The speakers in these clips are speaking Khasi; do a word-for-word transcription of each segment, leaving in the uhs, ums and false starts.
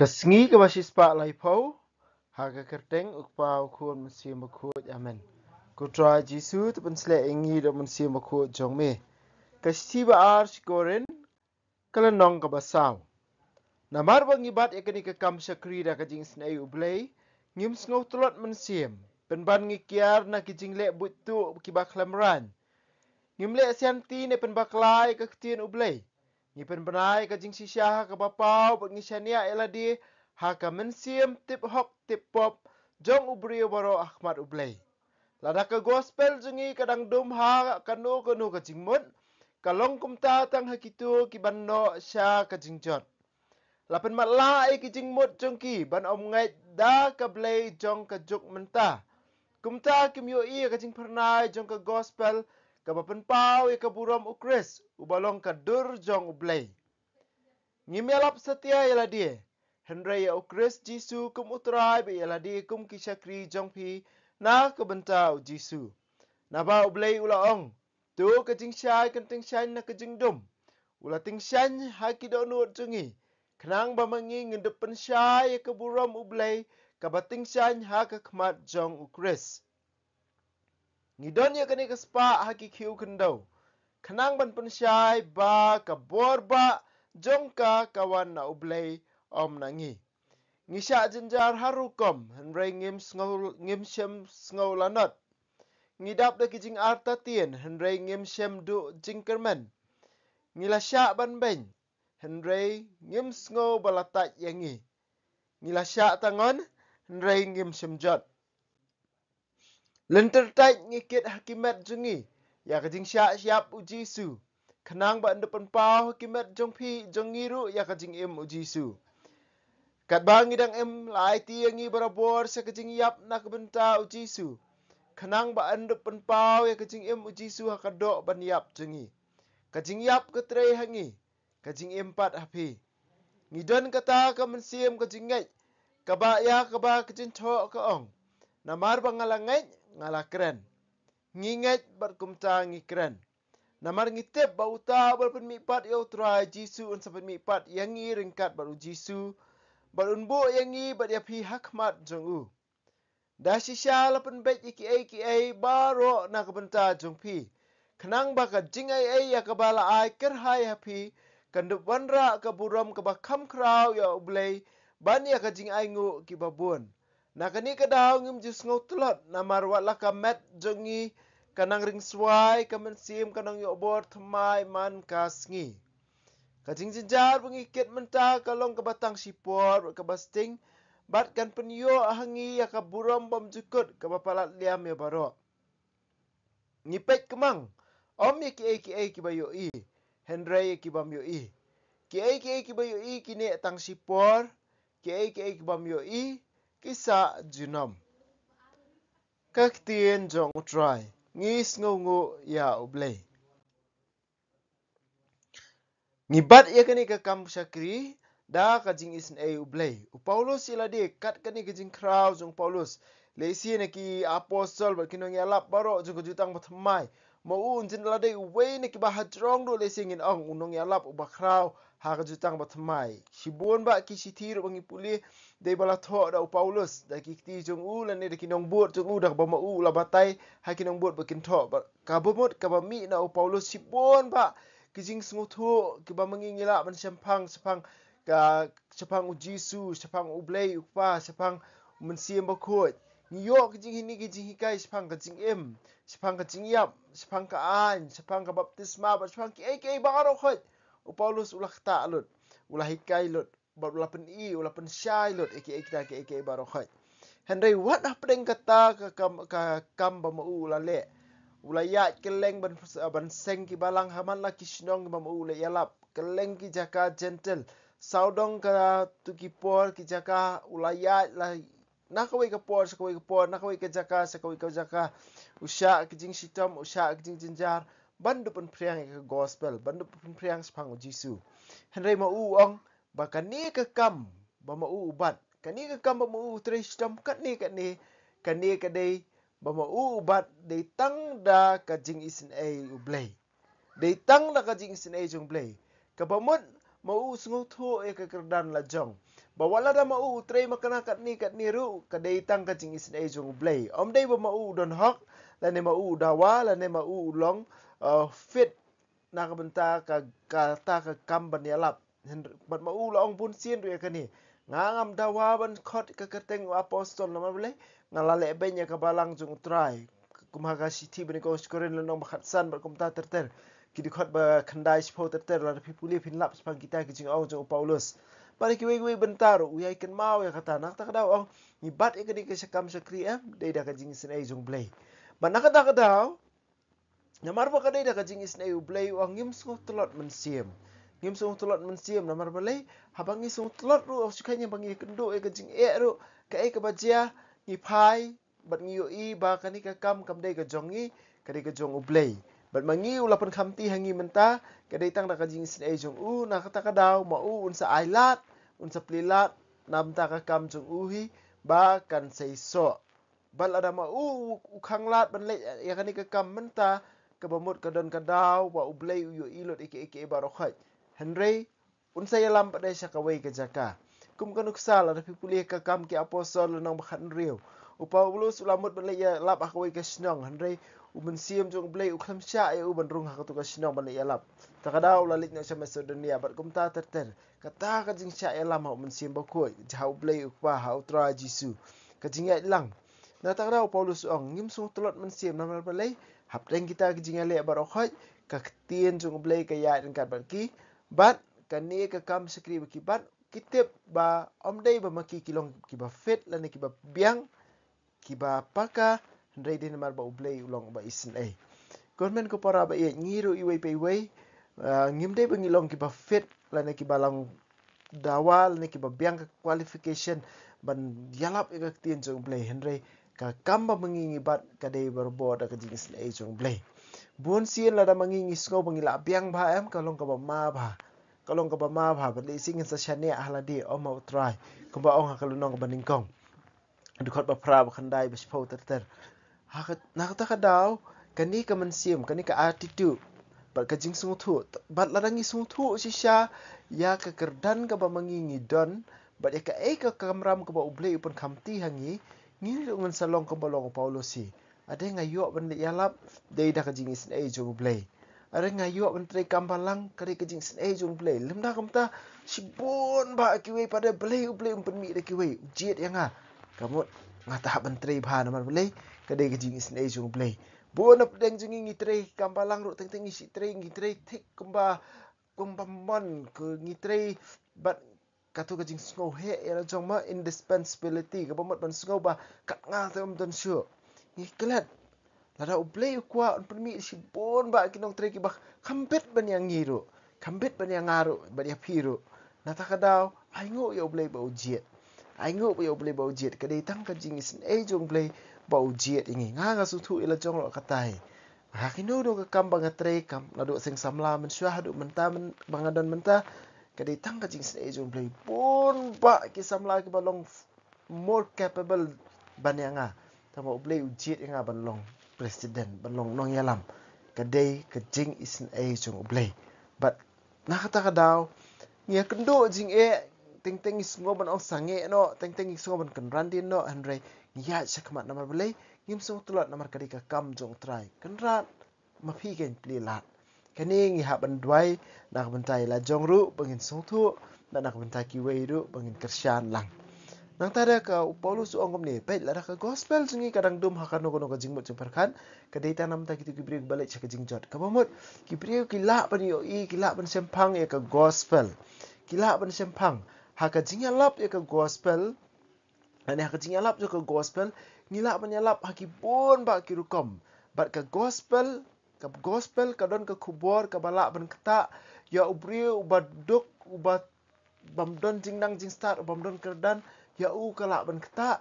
Ka sngi kaba shispah laiphew, ha ka kyrteng U Kpa, U Khun, Mynsiem Bakhuid. Amen. Ko Trai Jisu, to pynshlei ïa ngi da U Mynsiem Bakhuid jong me. Ka shithi ba ar sha ki Korinth, ka lynnong kaba saw. Namar ba ngi bat ïa kane ka kam shakri da ka jingisynei U Blei, ngim sngew tlot mynsiem. Pynban ngi kiar na ki jingleh buit tuh kiba khlem raiñ. Ngim leh sianti ne pynbakla ïa ka ktien U Blei. Ngi pynbna ïa ka jingshisha ha kaba paw bad ngi shaniah ïa lade ha ka mynsiem tip hok tip pop jong u briew baroh ha khmat U Blei. Lada ka gospel jong ngi ka dang dum ha kano kano ka jingmut, ka long kumta tang ha kito kiban noh sha ka jingjot. La pynmatlah ïa ki jingmut jong ki ban ym ngeit da ka blei jong ka juk mynta. Kumta kim ïohi ïa ka jingphyrnai jong ka gospel kaba pynpaw ïa ka burom U Khrist, uba long ka dur jong U Blei. Ngim ïalap satia ïa lade, hynrei ïa U Khrist Jisu kum U Trai bad ïa lade kum ki shakri jong phi na ka bynta U Jisu. Naba U Blei u la ong, to ka jingshai kan tyngshaiñ na ka jingdum. U la tyngshaiñ ha ki dohnud jong ngi, khnang ba ma ngi ngin da pynshai ïa ka burom U Blei kaba tyngshaiñ ha ka khmat jong U Khrist. Ngi don ïa kane ka spah ha ki khiew khyndew, khnang ban pynshai ba ka bor bah jong ka ka wan na U Blei, ym na ngi. Ngi shah jynjar ha rukom, hynrei ngim sngew, ngim shym sngew lanot. Ngi dap da ki jingartatien, hynrei ngim shym duh jingkyrmen. Ngi la shah ban beiñ, hynrei ngim sngew ba la tait ïa ngi. Ngi la shah tangon, hynrei ngim shym jot. Lynter tait ngi kit ha ki met jong ngi ïa ka jingshah shyiap U Jisu, khnang ba yn da pynpaw ha ki met jong phi, jong ngi ruh ïa ka jingim U Jisu. Katba ngi dang im, la aiti ïa ngi barabor sha ka jingïap na ka bynta U Jisu, khnang ba yn da pynpaw ïa ka jingim U Jisu ha ka doh ban ïap jong ngi. Ka jingïap ka trei ha ngi, ka jingim pat ha phi. Ngi don kata ka mynsiem ka jingngeit, kaba ïa kaba ka jingthoh ka ong, namar ba nga la ngeit, nga la kren. Ngi ngeit bad kumta ngi kren, namar ngi tip ba uta uba la pynmihpat ïa U Trai Jisu un sa pynmihpat ïa ngi ryngkat bad U Jisu, bad un buh ïa ngi bad ïa phi ha khmat jong u. Da shisha la pynbeit ïa kiei kiei baroh na ka bynta jong phi, khnang ba ka jingaiei ïa kaba la ai kyrhai ha phi kan da wanrah ka burom kaba kham khraw ïa U Blei ban ïa ka jingainguh kiba bun. Na kane ka daw ngim ju sngew tlot, namar wat la ka met jong ngi ka nang ring swai, ka mynsiem ka nang ïoh bor thymmai man ka sngi. Ka jingjynjar ba ngi kit mynta ka long kaba tang shipor bad kaba sting, bad kan pynïoh ha ngi ïa ka burom bymjukut kaba palat liam ïa baroh. Ngi peit kmang, ym ïa kiei kiei kiba ïohi, hynrei ïa ki bym ïohi. Kiei kiei kiba ïohi ki neh tang shipor, kiei kiei ki bym ïohi ki sah junom. Ka ktien jong U Trai. Ngi sngewnguh ïa U Blei. Ngi bat ïa kane ka kam shakri da ka jingisynei U Blei. U Paulus ïa lade, kat kane ka jingkhraw jong u Paulus, lehse na ki apostol bad ki nongïalap baroh jong ka Jutang Bathymmai, ma u un jin lade uwei na kiba hajrong duh, lehse ngin ong u nongïalap uba khraw ha ka Jutang Bathymmai. Shibun bah ki shithi ruh ba ngi pule, dei ba la thoh da u Paulus da ki kti jong u lane da ki nongbud jong u, da kaba ma u u la batai ha ki nongbud ba kin thoh. Ba kaba mut kaba mih na u Paulus, shibun bah ki jingsngewthuh kiba ma ngi ngi lah ban shemphang shaphang ka, shaphang U Jisu, shaphang U Blei U Kpa, shaphang U Mynsiem Bakhuid. Ngi ïoh ki jinghynne ki jinghikai shaphang ka jingim, shaphang ka jingïap, shaphang ka aiñ, shaphang ka baptisma, bad shaphang kiei kiei baroh khoit. U Paulus u la ktah lut, u la hikai lut, bad u la pyni, u la pynshai lut ïa kiei kita kiei kiei baroh khoit. Hynrei wat hapdeng kata ka kam, ka kam ba ma u u la leh, u la ïaid kylleng ban, ban seng ki balang ha man la ki shnong kiba ma u u la ïalap, kylleng ki jaka Jentil. Sawdong katu ki por ki jaka u la ïaid la, na kawei ka por sha kawei ka por, na kawei ka jaka sha kawei ka jaka. U shah ki jingshitom, u shah ki jingjynjar, ban da pynphriang ïa ka gospel, ban da pynphriang shaphang U Jisu. Hynrei ma u u ong ba kane ka kam ba ma u u bat, kane ka kam ba ma u u trei shitom, kane, kane, kane ka dei ba ma u u bat dei tang da ka jingisynei U Blei. Dei tang da ka jingisynei jong U Blei. Kaba mut ma u u sngewthuh ïa ka kyrdan la jong. Ba wat lada ma u u trei ma kane katne katne ruh, ka dei tang ka jingisynei jong U Blei. Ym dei ba ma u u don hok, lane ma u u dawa, lane ma u u long, uh, fit na ka bynta ka, kata ka kam ban ïalap. Hynrei, bad ma u la ong bun sien ruh ïa kane. Nga ngam dawa ban khot ka kyrteng u apostol namar balei, nga la leh beiñ ïa ka balang jong U Trai. Kum ha ka shithi banyngkong sha ki Korinth lynnong ba khatsan bad kumta ter ter. Ki dkhot ba khyndai shiphew ter ter, lada phi pule phin lap shaphang kita ki jingong jong u Paulus. Bad ha kiwei kiwei bynta ruh u ïai kynmaw ïa kata, na kata ka daw u ong, ngi bat ïa kane ka kam shakri em, dei da ka jingisynei jong U Blei. Bad na kata ka daw, namar ba ka dei da ka jingisynei U Blei, u ong ngim sngewtlot mynsiem. Ngim sngewtlot mynsiem, namar balei, haba ngi sngewtlot ruh, shu kheiñ ba ngi kynduh ïa ka jingeh ruh, kaei kaba jia, ngi phai, bad ngi ïohi ba kane ka kam kam dei ka jong ngi, ka dei ka jong U Blei. Bad ma ngi u la pynkhamti ha ngi mynta, ka dei tang da ka jingisynei jong u, na kata ka daw, ma u un sa ailad, un sa plie lad, na bynta ka kam jong u hi, ba kan seisoh. Bad lada ma u, u khang lad ban leh ïa kane ka kam mynta, kaba mut ka don ka daw, ba U Blei u ïohi lut ïa kiei kiei baroh khoit. Hynrei, un sa ïalam pat de sha kawei ka jaka. Kum ka nuksa lada phi pule ka Kam ki Apostol lynnong ba khathynriew. U Paulus u la mut ban leit ïalap ha kawei ka shnong, hynrei u Mynsiem jong U Blei u khlem shah ïa u ban rung ha katu ka shnong ban leit ïalap. Ta ka daw u la leit noh sha Masedonia bad kumta ter ter. Kata ka jingshah ïalam ha u Mynsiem Bakhuid, ha U Blei U Kpa, ha U Trai Jisu. Ka jingïaid lang. Na ta ka daw u Paulus u ong, ngim sngewtlot mynsiem namar balei, hapdeng kita ki jingïaleh baroh khoit, ka ktien jong U Blei ka ïaid ryngkat bad ki, bad kane ka kam shakri ba ki bat, ki tip ba ym dei ba ma ki ki long kiba fit lane kiba biang, kiba paka, hynrei dei namar ba U Blei u long uba isynei. Ko hynmen ko para ba ïeit, ngi ruh iwei pa iwei, ah, ngim dei ba ngi long kiba fit lane kiba long dawa lane kiba biang ka qualification ban ïalap ïa ka ktien jong U Blei, hynrei ka kam ba ma ngi ngi bat ka dei barabor da ka jingisynei jong U Blei. Bun sien lada ma ngi ngi sngew ba ngi la biang bha em, ka long kaba ma bha. Ka long kaba ma bha, bad lehse ngin sa shaniah ha lade, ym ha U Trai. Kumba ong ha ka lynnong kaba nyngkong. Dkhot ba phra, ba khyndai, ba shiphew ter ter. Ha ka, na kata ka daw, kane ka mynsiem, kane ka attitude, bad ka jingsngewthuh, bad lada ngi sngewthuh shisha ïa ka kyrdan kaba ma ngi ngi don, bad ïa kaei ka kamram kaba U Blei u pynkhamti ha ngi, ngi ruh ngin sa long kumba long u Paulus hi. Ade nga ïoh ban leit ïalap, dei da ka jingisynei jong U Blei. Are nga ïoh ban trei kam balang, ka dei ka jingisynei jong U Blei. Lymda kumta, shibun ba kiwei pat de, balei U Blei um pynmih da kiwei, u jied ïa nga. Ka mut, nga ta hap ban trei bha namar balei, ka dei ka jingisynei jong U Blei. Bun na pdeng jong ngi ngi trei kam balang ruh, teng teng ngi shu trei, ngi trei thik kumba, kumba mon, ka ngi trei bad katu ka jingsngew heh ïa la jong ma, indispensability, kaba mut ban sngew ba kat nga te ym don shuh. Ngi klet. Lada U Blei u kwah un pynmih shibun ba ki nongtrei kiba kham bit ban ïa ngi ruh, kham bit ban ïa nga ruh, ban ïa phi ruh. Na ta ka daw, ai nguh ïa U Blei ba u jied. Ai nguh ïa U Blei ba u jied. Ka dei tang ka jingisynei jong U Blei ba u jied ïa ngi. Nga nga sngewthuh ïa la jong ruh katai. Ha kino kino ka kam ba nga trei kam, naduh seng samla mynshuwa haduh mynta myn-, ba nga don mynta, ka dei tang ka jingisynei jong U Blei. Bun ba ki samla kiba long f-, more capable ban ïa nga. Tangba U Blei u jied ïa nga ban long president, ban long nongïalam. Ka dei ka jingisynei jong U Blei. Bad na kata ka daw, ngi ïakynduh jingeh, teng teng ngi sngew ban ong sangeh noh, teng teng ngi sngew ban kynran dien noh, hynrei ngi ïaid shakhmat namar balei, ngim sngewtlot namar ka dei ka kam jong U Trai. Kynrad, ma phi kein plie lad. Kane ngi hap ban duwai, na ka bynta ïa la jong ruh, ba ngin sngewthuh, bad na ka bynta kiwei ruh, ba ngin kyrshan lang. Nangta de ka u Paulus u ong kumne, peit lada ka gospel jong ngi ka dang dum ha kano kano ka jingmut jingpyrkhat, ka dei tang na ka bynta kito ki briew kiba leit sha ka jingjot. Kaba mut, ki briew ki lah ban ïohi, ki lah ban shemphang ïa ka gospel. Ki lah ban shemphang. Ha ka jingïalap ïa ka gospel, lane ha ka jingïalap jong ka gospel, ngi lah ban ïalap ha ki bun bah ki rukom. Bad ka gospel, ka gospel ka don ka khubor kaba lah ban ktah ïa u briew uba duk, uba bym don jingnang jingstad, uba bym don kyrdan, ïa u ka lah ban ktah.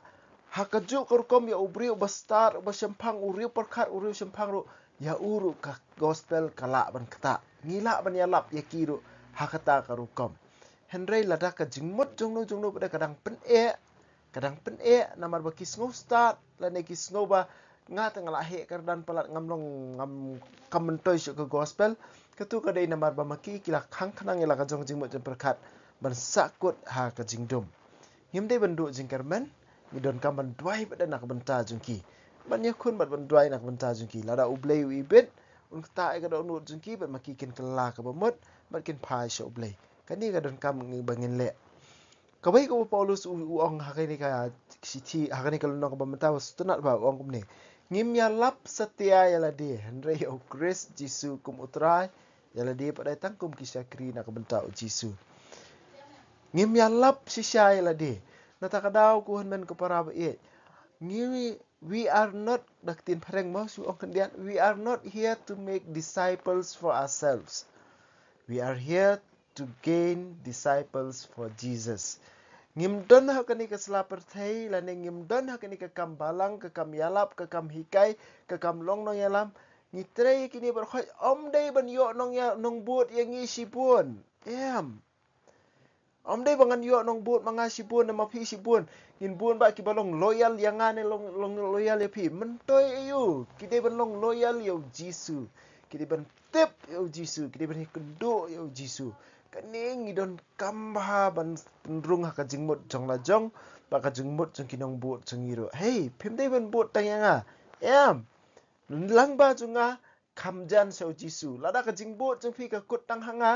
Ha kajuh ka rukom ïa u briew uba stad, uba shemphang, u riew pyrkhat, u riew shemphang ruh, ïa u ruh ka gospel ka lah ban ktah. Ngi lah ban ïalap ïa ki ruh ha kata ka rukom. Hynrei lada ka jingmut jongno jongno pat de ka dang pyneh, ka dang pyneh namar ba ki sngew stad, lane ki sngew ba nga te nga la heh kyrdan palat, ngam long, ngam, kam myntoi shuh ka gospel, Katu ka dei namar ba ma ki ki la khang khnang ïa la ka jong jingmut jingpyrkhat ban sahkut ha ka jingdum. Ngim dei ban duh jingkyrmen, ngi donkam ban duwai bad na ka bynta jong ki. Ban ïakhun bad ban duwai na ka bynta jong ki. Lada U Blei u ibit, un ktah ïa ka dohnud jong ki bad ma ki kin kylla kaba mut bad kin phai sha U Blei. Kane ka donkam ngi ba ngin leh. Kawei ka u Paulus u, u ong ha kane ka shithi, ha kane ka lynnong kaba mynta ba sngewtynnat ba u ong kumne. Ngim ïalap satia ïa lade, hynrei ïa U Khrist Jisu kum U Trai, ïa lade pat dei tang kum ki shakri na ka bynta U Jisu. Ngim ïalap shisha ïa lade. Na ta ka daw ko hynmen ko para ba ïeit. Ngi, we are not, da ka ktien phareng mo shu ong khyndiat, we are not here to make disciples for ourselves. We are here to gain disciples for Jesus. Ngim don ha kane ka sla pyrthei, lane ngim don ha kane ka kam balang, ka kam ïalap, ka kam hikai, ka kam long nongïalam. Ngi trei kine baroh khoit, ym dei ban ïoh nongïa-, nongbud ïa ngi shibun. Em. Ym dei ba ngan ïoh nongbud ma nga shibun, ma phi shibun. Ngin bun bad kiba long loyal ïa nga ne long, long loyal ïa phi. Myntoi aïu, ki dei ban long loyal ïa U Jisu. Ki dei ban tip ïa U Jisu, ki dei ban ïakynduh ïa U Jisu. Kane ngi donkam bha ban pynrung ha ka jingmut jong la jong, bad ka jingmut jong ki nongbud jong ngi ruh. Hei, phim dei ban bud tang ïa nga. Em. Lyngba jong nga, kham jan sha U Jisu. Lada ka jingbud jong phi ka kut tang ha nga,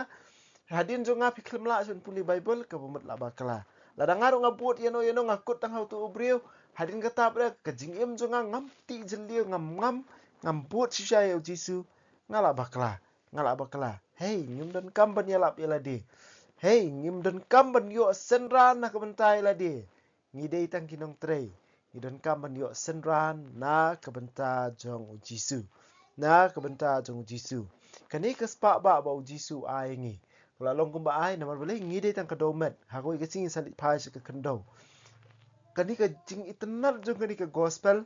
hadien jong nga phi khlem lah shuh ban pule Baibl, kaba mut lah bakla. Lada nga ruh nga bud ïano ïano nga kut tang ha uto u briew, hadien kata pat ka jingim jong nga ngam tih jylliew, ngam, ngam, ngam bud shisha ïa U Jisu, nga lah bakla, nga lah bakla. Hei, ngim donkam ban ïalap ïa lade. Hei, ngim donkam ban ïoh synran na ka bynta ïa lade. Ngi dei tang ki nongtrei. Ngi donkam ban ïoh synran na ka bynta jong U Jisu. Na ka bynta jong U Jisu. Kane ka spah bah ba U Jisu u ai ngi. Ka la long kumba ai, namar balei ngi dei tang ka dewmet. Ha kawei ka sngi ngin sa leit phai sha ka khyndew. Kane ka jingitynnad jong kane ka gospel,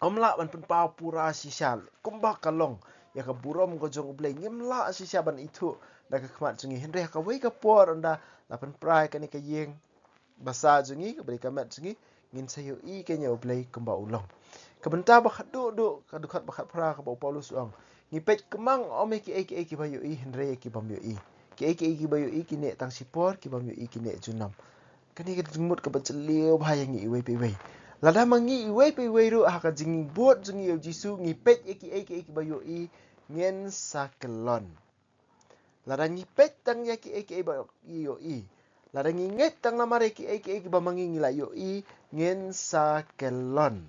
ym lah ban pynpaw pura shisha kumba ka long ïa ka burom ka jong U Blei. Ngim lah shisha ban ithuh da ka khmat jong ngi. Hynrei ha kawei ka por ynda la pynpra ïa kane ka ïing basa jong ngi, kaba dei ka met jong ngi, ngin sa ïohi kein ïa U Blei kumba u long. Ka bynta ba khatduh duh, ka dkhot ba khatphra kaba u Paulus u ong. Ngi peit kmang ym ïa kiei kiei kiba ïohi, hynrei ïa ki bym ïohi. Kiei kiei kiba ïohi ki neh tang shipor, ki bym ïohi ki neh junom. Kane ka jingmut kaba jylliew bha ïa ngi iwei pa iwei. Lada ma ngi iwei pa iwei ruh ha ka jingbud jong ngi ïa U Jisu, ngi peit ïa kiei kiei kiba ïohi, ngin sa kyllon. Lada ngi peit tang ïa kiei kiei ba ïohi. Lada ngi ngeit tang namar ïa kiei kiei kiba ma ngi ngi la ïohi, ngin sa kyllon.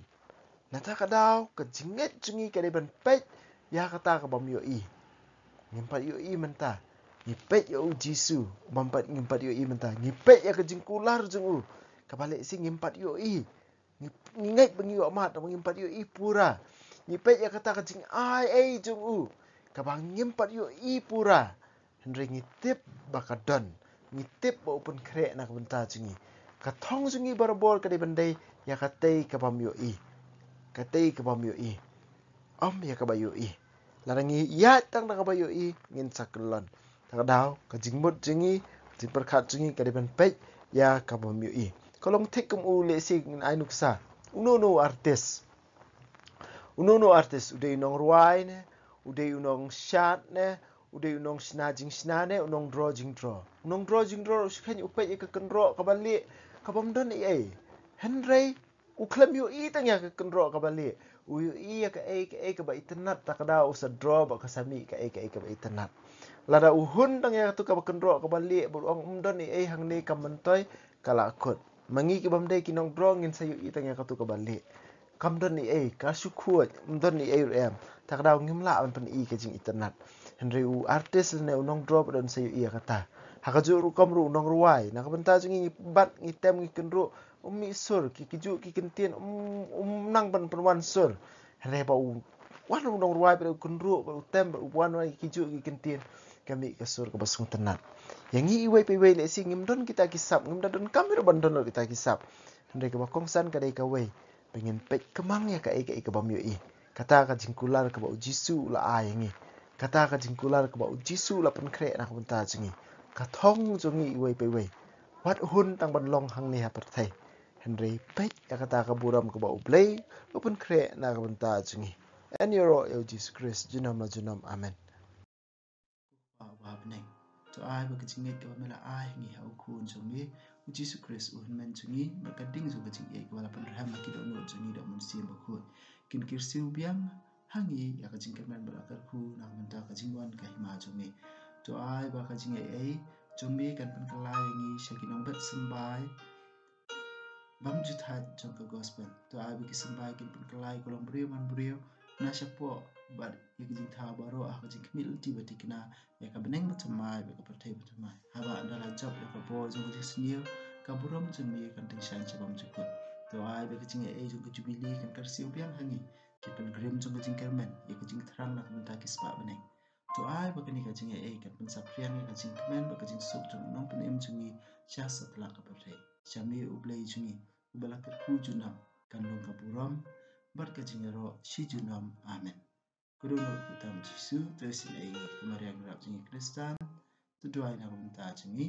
Na ta ka daw, ka jingngeit jong ngi ka dei ban peit ïa kata ka bym ïohi. Ngim pat ïohi mynta. Ngi peit ïa U Jisu, bym pat, ngim pat ïohi mynta. Ngi peit ïa ka jingkular jong u, kaba lehse ngim pat ïohi. Ngi, ngi ngeit ba ngi ïoh mad, ba ngim pat ïohi pura. Ngi peit ïa kata ka jingai ei jong u, kaba ngim pat ïohi pura. Hynrei ngi tip ba ka don. Ngi tip ba u pynkhreh na ka bynta jong ngi. Ka thong jong ngi barabor ka dei ban dei ïa katei ka bym ïohi. Katei ka bym ïohi. Ym ïa kaba ïohi. Lada ngi ïaid tang da kaba ïohi, ngin sa kyllon. Ta ka daw, ka jingmut jong ngi, ka jingpyrkhat jong ngi ka dei ban peit ïa ka bym ïohi. Ka long thik kum u, lehse ngin ai nuksa. Uno uno u artist. Uno uno u artist, u dei u nongrwai ne, u dei u nongshad ne, u dei u nongshna jingshna ne, u nongdro jingdro. U nongdro jingdro u shngaiñ u peit ïa ka kynroh kaba lieh, ka bym don ei ei. Hynrei u khlem ïohi tang ïa ka kynroh kaba lieh. U ïohi ïa kaei kaei kaba itynnad, ta ka daw u sa dro bad ka sa mih kaei kaei kaba itynnad. Lada u hun tang ïa katu kaba kynroh kaba lieh bad u ong ym don ei ei hangne, kam myntoi, ka la kut. Ma ngi ki bym dei ki nongdro ngin sa ïohi tang ïa katu kaba lieh. Kam don ei ei, ka shu khuid, ym don ei ei ruh em. Ta ka daw ngim lah ban pyni ka jingitynnad. Hynrei u artist lane u nongdro pat un sa ïohi ïa kata. Ha kajuh rukom ruh u nongrwai, na ka bynta jong ngi ngi bat, ngi tem, ngi kynruh, um mih sur, ki, ki juh ki kyntien, um, um nang ban pynwan sur. Hynrei ba u wan u nongrwai bad u kynruh bad u tem bad u wan wan ki juh ki kyntien, ka mih ka sur kaba sngewtynnad. Ïa ngi iwei pa iwei lehse ngim don kita ki sap, ngim da donkam ruh ban don kita ki sap. Hynrei kaba kongsan ka dei kawei, ba ngin peit kmang ïa kaei kaei ka bym ïohi. Kata ka jingkular kaba U Jisu u la ai ïa ngi. Kata ka jingkular kaba U Jisu u la pynkhreh na ka bynta jong ngi. Ka thong jong ngi iwei pa iwei. Wat hun tang ban long hangne ha pyrthei. Hynrei peit ïa kata ka burom kaba U Blei u pynkhreh na ka bynta jong ngi. Yn ïaroh ïa U Jisu Khrist junom la junom. Amen. Kpa bneng. To ai ba ka jingngeit kaba me la ai ha ngi ha u Khun jong me u Jisu Khrist u Hynmen jong ngi, bad ka ding jong ka jingngeit kaba la pynrhem ha ki dohnud jong ngi da u Mynsiem Bakhuid, kin kyrsiew biang ha ngi ïa ka jingkyrmen bad la kyrkhu na ka bynta ka jingwan ka hima jong me. To ai ba ka jingaiei jong me kan pynkylla ïa ngi sha ki nongbet symbai bymjukut jong ka gospel. To ai ba ki symbai kin pynkylla ïa ka longbriew manbriew na shapoh bad ïa ki jingthaw baroh ha ka jingkhmih lynti ba thikna ïa ka bneng bathymmai bad ka pyrthei bathymmai. Haba ynda la jop ïa ka bor jong ka jingsniew, ka burom jong me kan tyngshaiñ sha bymjukut. To ai ba ka jingaiei jong ka jubili kan kyrsiew biang ha ngi, ki pilgrim jong ka jingkyrmen ïa ka jingthrang na ka bynta ki spah bneng. To ai ba kane ka jingaiei kan pynsaphriang ïa ka jingkmen bad ka jingsuk jong u Nongpynim jong ngi sha satlak ka pyrthei. Sha me u Blei jong ngi uba la kyrkhu junom, kan long ka burom bad ka jingïaroh shi junom. Amen. Ka dohnud kyrteng u Jisu, to isynei ïa ngi, ka Maria nongrep jong ngi Khristan, to duwai na ka bynta jong ngi.